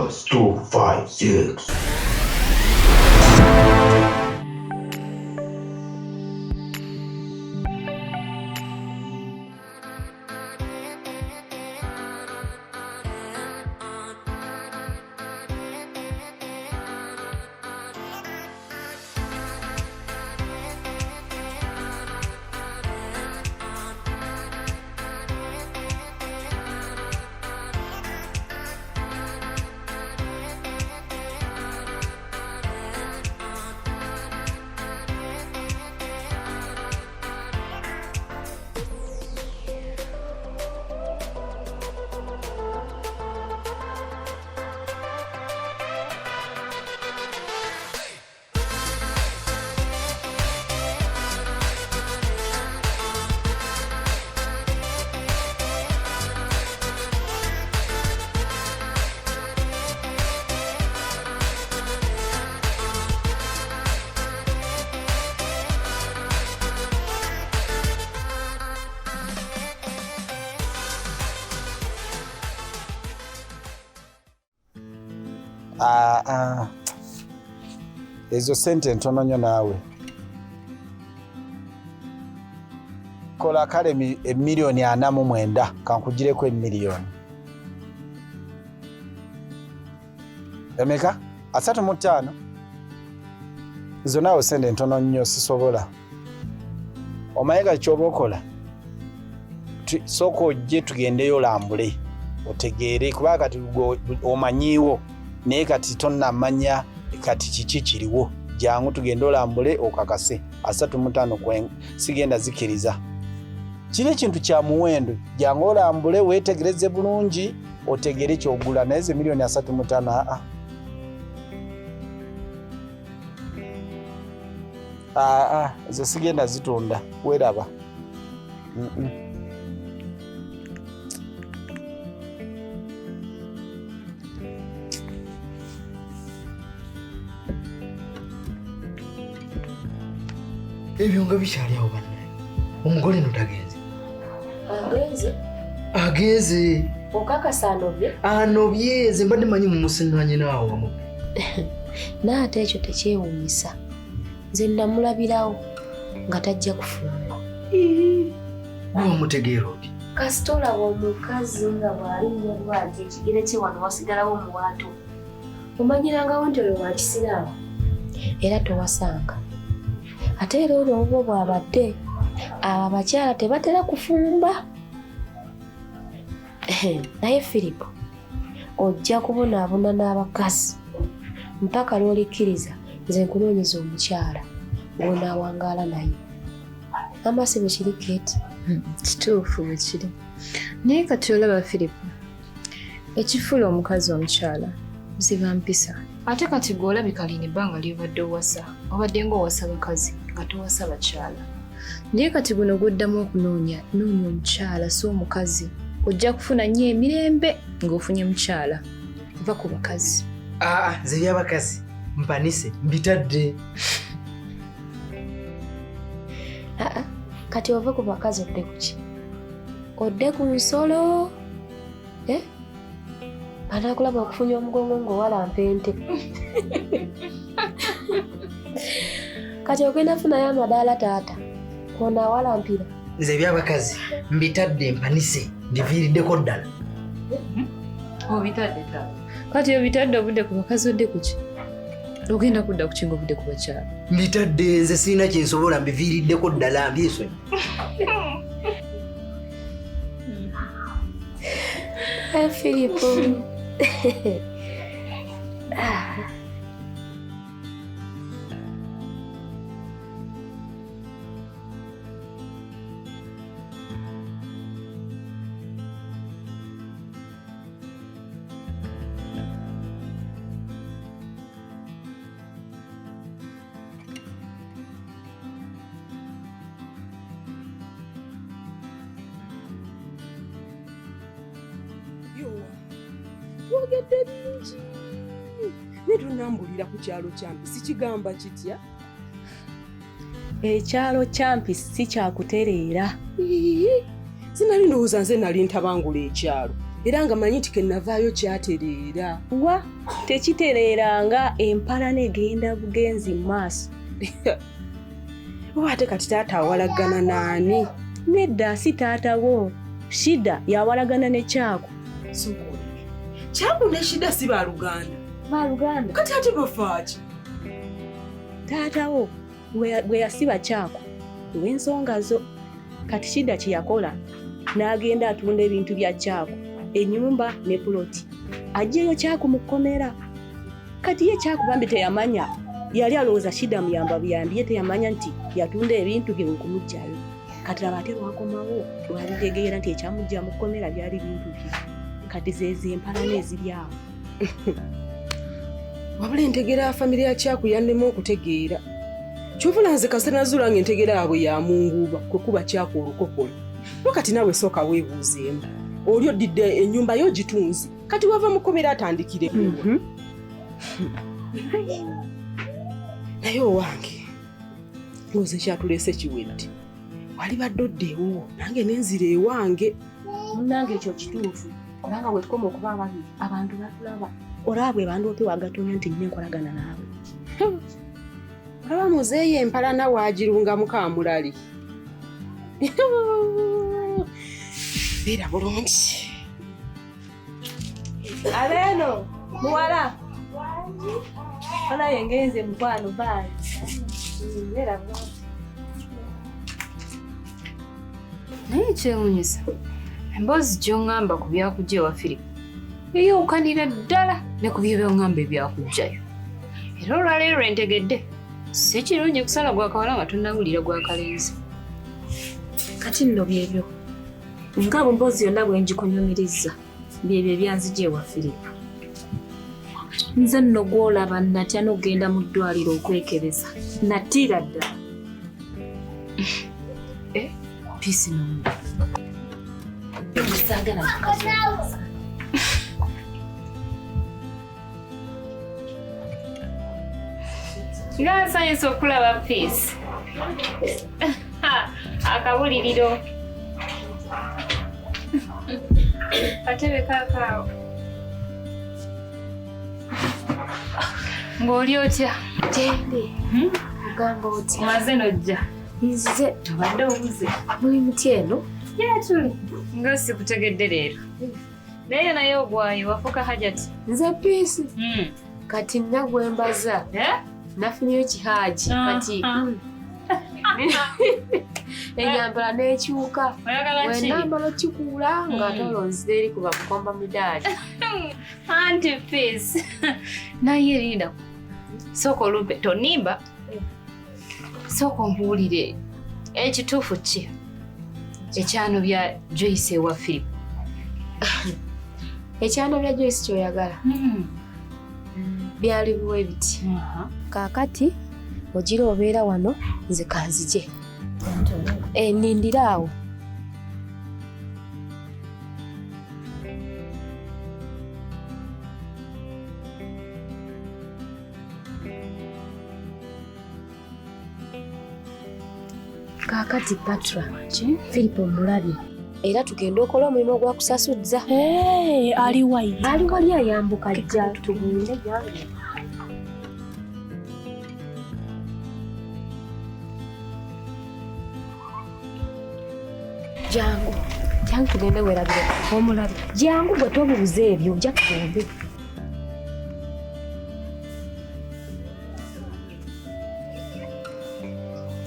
Plus 256. Ah, ah. Ezo sente ntono nnyo naawe. Kola kale emiliyoni 49 kankugireko emiliyoni. Emeka? 35. Ezo naawe sente ntono nnyo sisobola. Omanyi kati ky'oba okola? Sooka ojje tugendeyo olambule otegeere kuba kati omanyiiwo naye kati tonnamanya kati kiki kiriwo. Jangu tugende olambule okakase. 35 sigenda zikiriza. Kiri ekintu kya muwendo. Jangu olambule weetegereze bulungi otegeere ky'ogula naye ze miliyoni 35 aa. Aa, ezo sigenda zitunda weeraba. Ebyo nga bikyali awo bannaye. Omugole no tagenze. Agenze? Agenze. Okakasa anobye? Anobye, nze mbadde manyi mumusiŋŋaanye naawo wamu. Naye ate ekyo tekyewuunyisa. Nze namulabirawo nga tajja kufumba. Gwe wamutegeera oti? Kasita olaba omukazi nga bw'alinnya bw'ati ekigere kye wano wasigalawo omuwaato. Omanyirangawo nti oyo wa kisiraamu era towasanga. Ate era olwo obwo bw'abadde abo abakyala tebatera kufumba. Naye Philip, ojja kubonaabona n'abakazi mpaka lw'olikkiriza nze nkunoonyeza omukyala gw'onaawangaala naye. Amasi bwe kiri Kate? Kituufu bwe kiri. Naye kati olaba Philip, ekifuula omukazi omukyala ziba mpisa. Ate kati gwe olabika lino ebbanga ly'obadde owasa, obadde ng'owasa bakazi nga towasa bakyala. Naye kati guno gw'oddamu okunoonya, noonya omukyala si omukazi. Ojja kufuna nnyo emirembe ng'ofunye mukyala. Va ku bakazi. Aa, nze eby'abakazi mpanise mbitadde. Aa, kati ove ku bakazi odde ku ki? Odde ku nsolo? Eh? Banaakulaba okufunya omugongo ng'owalampa ente. Kati ogenda funayo amadaala taata kw'onaawalampira. Nze eby'abakazi mbitadde mpanise mbiviiriddeko ddala. Obitadde taata. Kati obitadde obudde ku bakazi odde ku ki? Ogenda kudda ku ki ng'obudde ku bakyala? Mbitadde nze sirina kye nsobola mbiviiriddeko ddala mbyesonyi. Philip. Twogedde bingi naye tonambulira ku kyalo Kyampisi kigamba kitya? Ekyalo Kyampisi si kyakutereera. Sinali ndowooza nze nali ntabangula ekyalo era nga manyi nti ke navaayo kyatereera. Wa tekitereeranga, empalana egenda bugenzi mu maaso. Oba ate kati taata awalagana naani? Nedda, si taata wo. Shida yawalagana ne Kyaku. Kyaku ne Shida si baluganda. Baluganda. Kati ate bafaaki? Taata wo bwe yasiba Kyaku olw'ensonga zo, kati Shida kye yakola n'agenda atunda ebintu bya Kyaku, ennyumba ne puloti, aggyeyo Kyaku mu kkomera. Kati ye Kyaku bambi teyamanya, yali alowooza Shida muyamba buyambi, ye teyamanya nti yatunda ebintu bye okumuggyayo. Kati laba ate lwakomawo lwabitegeera nti ekyamuggya mu kkomera byali bintu bye. Kati zeezo empalana eziri awo. Wabula entegeera ya famire ya Kyaku yannema okutegeera. Kyovula nze kasita nazuula ng'entegeera yaabwe ya munguuba kwe kuba Kyaku olukokola. Kati naawe sooka weebuuzeemu. Oli oddidde ennyumba yo ogitunze. Kati wava mu kkomera atandikire. Naye owange, ndowooza ekyatuleese kiwedde. Wali badde odda ewuwo nange ne nzira ewange. Munnange ekyo kituufu, kubanga bwe tukoma okuba ababiri abantu batulaba. Olaba bwe bandoope wagatonya nti nnina enkolagana naawe. Olaba muzeeyi empalana waagirungamu kaamulali. Beera bulungi. Abeeno muwala. Onaye ngenze mukwano, bye. Beera bulungi. Naye kyewuunyisa, emboozi gy'oŋŋamba ku byakujja ewa Philip eyawukanira ddala ne ku bye by'oŋŋamba ebyakuggyayo. Era olwaleero lwe ntegedde si kirungi kusala gwa kawala nga tonnawulira gwa kalenzi. Kati nno byebyo nga mboozi yonna bwe ngikunyumirizza, byebyo ebyanzija ewa Philip. Nze nno gw'olaba natya n'okugenda mu ddwaliro okwekebeza, natiira ddala. Peace no. Saagala mukazi. Nga nsanyusa okulaba Peace. Akabuliriro. Katebe kaakaawo. Ng'oli otya? Gyendi. Ogamba otya? Omaze n'ojja. Nzize. Obadde obuze. Muli mutya eno? Ye tuli. Nga sikutegedde leero. Naye naye ogwayo wafuuka Hajati. Nze Peace. Kati nna gwe mbaza. Nafunyeyo kihaaji kati. Enyambala n'ekyuka. Wenambala okikuula ng'ate olwo nzira eri kuba mukomba midaali. Anti Peace. Naye linda. Sooka olumpe tonimba. Sooka ombuulire ekituufu ki ekyano bya Joyce ewa Philip? Ekyano bya Joyce ky'oyagala? Byali biwe biti. Kaakati ogira obeera wano nze kanzije. Nindira awo. Kaakati Patra, Philip omulabye era tugende okola omulimu ogwa kusasuzza. Ali wayi? Ali wali ayambuka ajja tugende jangu. Jangu, jangu tugende werabire omulabe. Jangu gwe tobuuza ebyo, ojja tugende.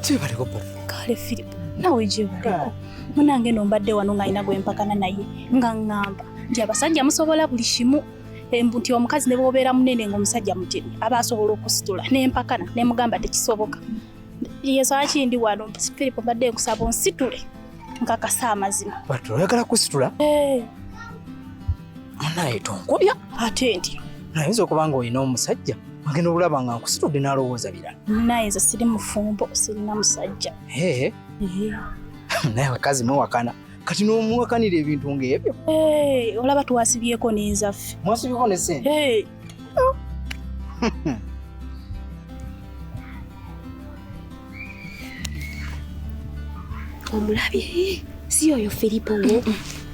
Kyebaleko Patra. Kale Philip, nawe gyebaleko. Munange no mbadde wano nga alina gwe mpakana naye nga ŋŋamba nti abasajja musobola buli kimu, nti omukazi ne bw'obeera munene ng'omusajja mutini aba asobola okusitula, n'empakana ne mugamba tekisoboka. Yesu akindi wano Philip mbadde nkusaba onsitule nkakasa amazima. Patra oyagala kusitula? Munaye tonkubya. Ate nti nayinza okuba ng'olina omusajja agenda okulaba nga nkusitudde n'alowooza birala. Naye nze siri mufumbo, sirina musajja. Naye abakazi mwewakana. Kati n'omuwakanira ebintu ng'ebyo. Olaba twasibyeko n'enzaffe. Mwasibyeko ne ssente? Omulabye Si oyo Filipo wo.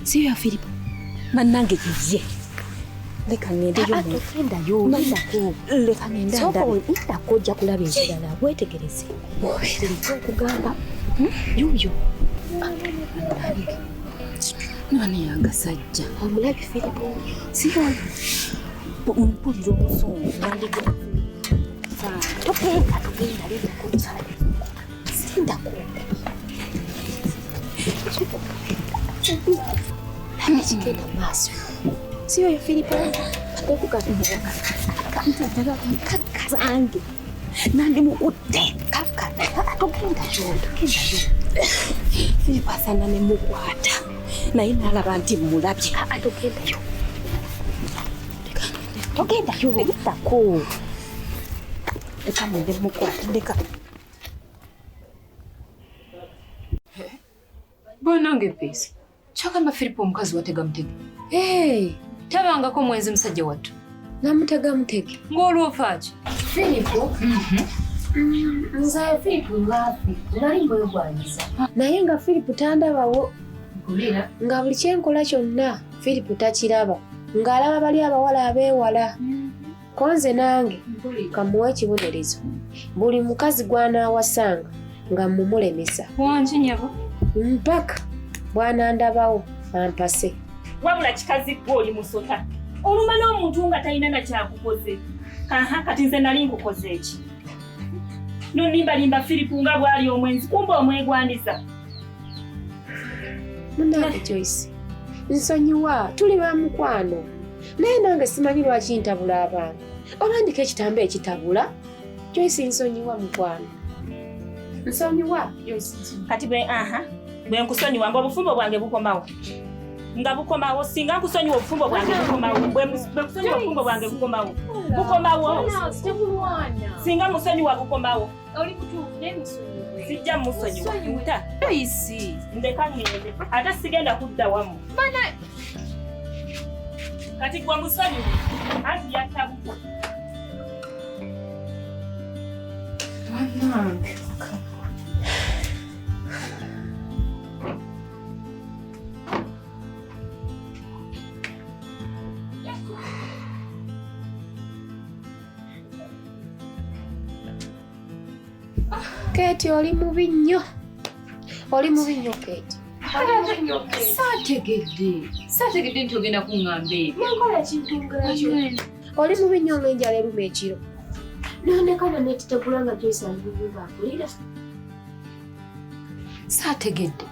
Si oyo Filipo. Bannange ye. Leka ŋŋendeyo. Togendayo, lindako. Leka ŋŋende Sooka andabe. lindako ojja kulaba ekirala, weetegereze. Bulijjo okugamba. Yuuyo. Nani agasajja? Omulabi Filipo. Si oyo. Mpulira obusungu. Togenda, togenda, lindako. Lindako. Laba ekigenda mu maaso. Si oyo Filipo. Kakazange. Nandimukutte. Togendayo, togendayo. Filipo asaana ne mukwata. Naye n'alaba nti mmulabye. Togendayo. Togendayo, lindako. Leka ngende mukwate, leka. Bannange Peace, kyagamba Filipo omukazi watega mutege. Hey, tabangako mwenzi musajja wattu. Namutega mutege. Ng'olwofa ki? Filipo? Nze Filipo ngaafi, nali mwegwanyiza. Naye nga Filipo tandabawo. Nga buli kyenkola kyonna Filipo takiraba. Ng'alaba bali abawala abeewala. Ko nze nange kamuwe ekibonerezo. Buli mukazi gw'anaawasanga nga mmumulemesa. Wangi nnyabo. Mpaka bw'anandabawo ampase. Wabula kikazi ggwe oli musota. Oluma n'omuntu nga talina na kyakukoze. Aha, kati nze nali nkukoze eki? Nonimbalimba Filipo nga bw'ali omwenzi, kumbe omwegwanyiza. Munnange Joyce, nsonyiwa, tuli ba mukwano. Naye nange simanyi lwaki ntabula abantu. Oba ndiko ekitambo ekitabula? Joyce nsonyiwa mukwano. Nsonyiwa, Joyce. Kati bwe aha, bwe nkusonyiwa ng'obufumbo bwange bukomawo. Nga bukomawo, singa nkusonyiwa obufumbo bwange bukomawo. Bwe nkusonyiwa obufumbo bwange bukomawo. Bukomawo. Singa musonyiwa bukomawo. Oli mutuufu naye musonyiwe. Sijja musonyiwa. Nta. Joyce. Ndeka ngende. Ate sigenda kudda wamu. Bana. Kati gwe musonyiwe. Anti yatabuka. Bannange. Kate oli mubi nnyo. Oli mubi nnyo Kate. Saategedde. Saategedde nti ogenda kuŋŋamba ebyo. Nenkola ekintu ng'ekyo. Oli mubi nnyo ng'enjala eruma ekiro. Nondekana nekitegula nga Joyce ali mu nnyumba akulira. Saategedde.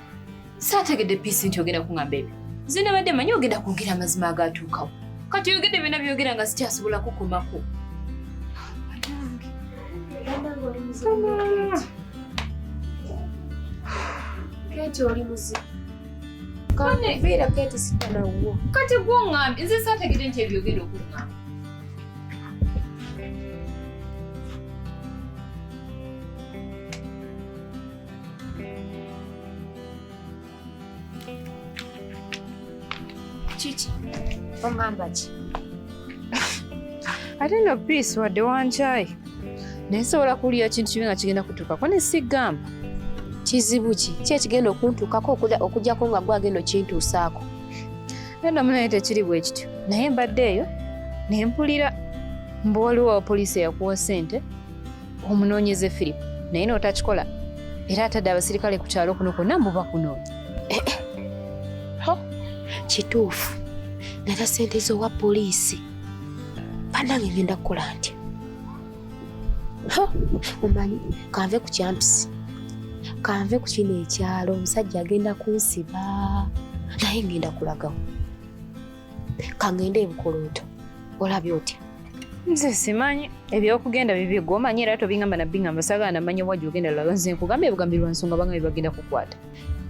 Saategedde Peace nti ogenda kuŋŋamba ebyo. Nze nabadde mmanyi ogenda kwogera amazima agaatuukawo. Kati oyogedde byonna by'oyogera nga sikyasobola kukomako. Bannange oli muzibu nnyo Kate. Kate oli muzibu. Kanviira Kate sitanawo. Kati gwe oŋŋambye, nze saategedde nti ebyo ogenda okuŋŋamba. Kiki? Oŋŋamba ki? Ate nno Peace wadde wankyayi. Naye nsobola kuwulira kintu kibi nga kigenda kutuukako ne sigamba. Kizibu ki? Ki ekigenda okuntuukako okuggyako nga ggwe agenda okintuusaako? Nno munaye tekiri bwe kityo. Naye mbadde eyo ne mpulira mbu waliwo abapoliisi eyakuwa ssente omunoonyeze Filipo naye n'otakikola era atadde abasirikale ku kyalo kuno kwonna mbu bakunoonya. Ho, kituufu. Nata ssente z'owa poliisi. Bannange ngenda kukola ntya? Ho, omanyi kanve ku kyampisi. Kanve ku kino ekyalo omusajja agenda kunsiba. Naye ngenda kulagawo. Kangende e Bukolooto. Olabye otya? Nze simanyi ebyokugenda bibi gwe omanyi era tobingamba na bingamba saagala namanya wa gy'ogenda laba nze nkugambye bugambi lwa nsonga bangambye bagenda kukwata.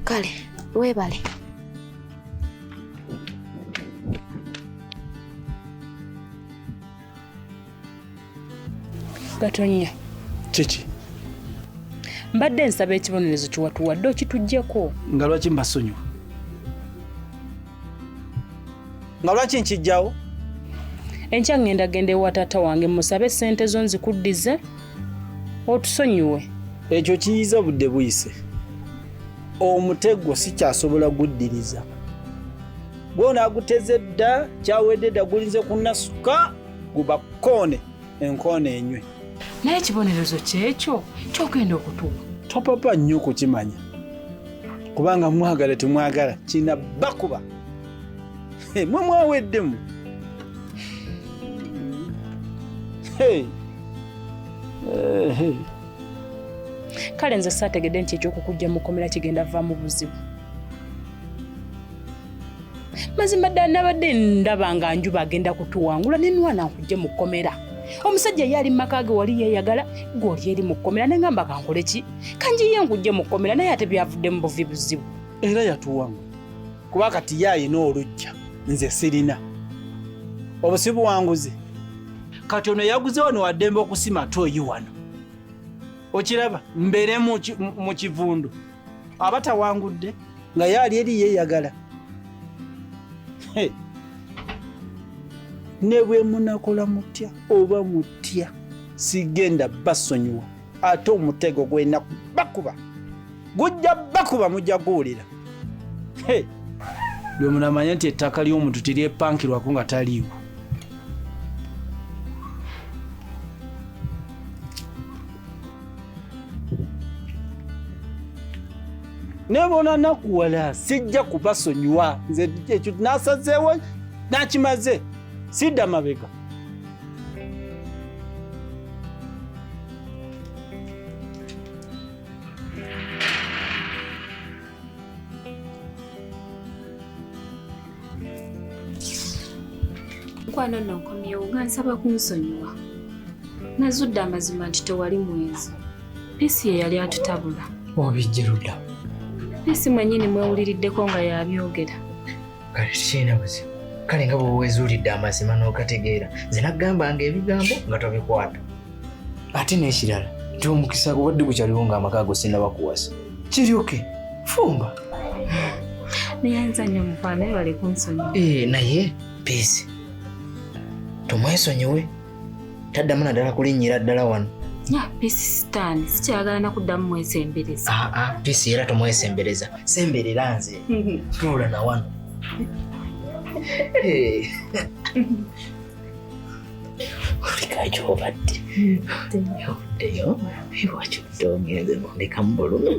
Kale weebale. Gatonya. Kiki? Mbadde nsaba ekibonerezo kye watuwadde okituggyeko. Nga lwaki mbasonyiwa? Nga lwaki nkijjawo? Enkya ŋŋenda genda ewa taata wange musabe ssente zo nzikuddize otusonyiwe. Ekyo kiyiza budde buyise. Omutego sikyasobola guddiriza. Gwona aguteze dda, kyawedde dda gulinze kunasuka gubakoone enkoona enywe. Naye ekibonerezo kyekyo ky'ogenda okutuwa. Topapa nnyo kukimanya. Kubanga mwagala temwagala kina bakuba. Mwe mwaweddemu. Hey. Hey. Kale nze saategedde nti eky'okukujja mu kkomera kigenda vaamu buzibu. Mazima ddala nabadde ndaba nga Njuba agenda kutuwangula ne nwana nkujje mu kkomera. Omusajja ye ali mu maka ge wali yeeyagala, gwe oli eri mu kkomera ne ngamba kankole ki? Kanjiye nkujje mu kkomera naye ate byavudde mu buvi buzibu. Era yatuwangula. Kuba kati ye alina oluggya, nze sirina. Obusibu wanguze. Kati ono yaguze wano waddembe okusima toyi wano. Okiraba mbeere mu kivundu. Aba tawangudde nga ye ali eri yeeyagala. Ne bwe munakola mutya oba mutya sigenda basonyiwa. Ate omutego gwena bakuba gujja bakuba mujja guwulira. Lwe munamanya nti ettaka ly'omuntu teryepankirwako nga taliiwo. Ne bona nakuwala sijja kubasonyiwa. Nze ekyo nasazeewo nakimaze sidda mabega. Mukwano nno nkomyewo nga nsaba kunsonyiwa. Nazudde amazima nti tewali mwenzi. Peace ye yali atutabula. Obijje ludda. Peace mwennyini mwewuliriddeko nga yabyogera. Kale tekirina buzibu. Kale nga bw'oba weezuulidde amazima n'ogategeera, nze naggambanga ebigambo nga tobikwata. Ate n'ekirala nti omukisa gubadde gukyaliwo ng'amaka ago sinnaba kuwasa. Kiryoke fumba. Neyanza nnyo mukwano, webale kunsonyiwa. Naye Peace tomwesonyiwe, taddamu naddala kulinnyira ddala wano. Peace sitaani sikyagala na kuddamu mwesembereza. Peace era tomwesembereza, semberera nze. Tuula na wano. Olika gy'obadde. Obaddeyo, lwaki obadde ogenze nondeka mu bulumi?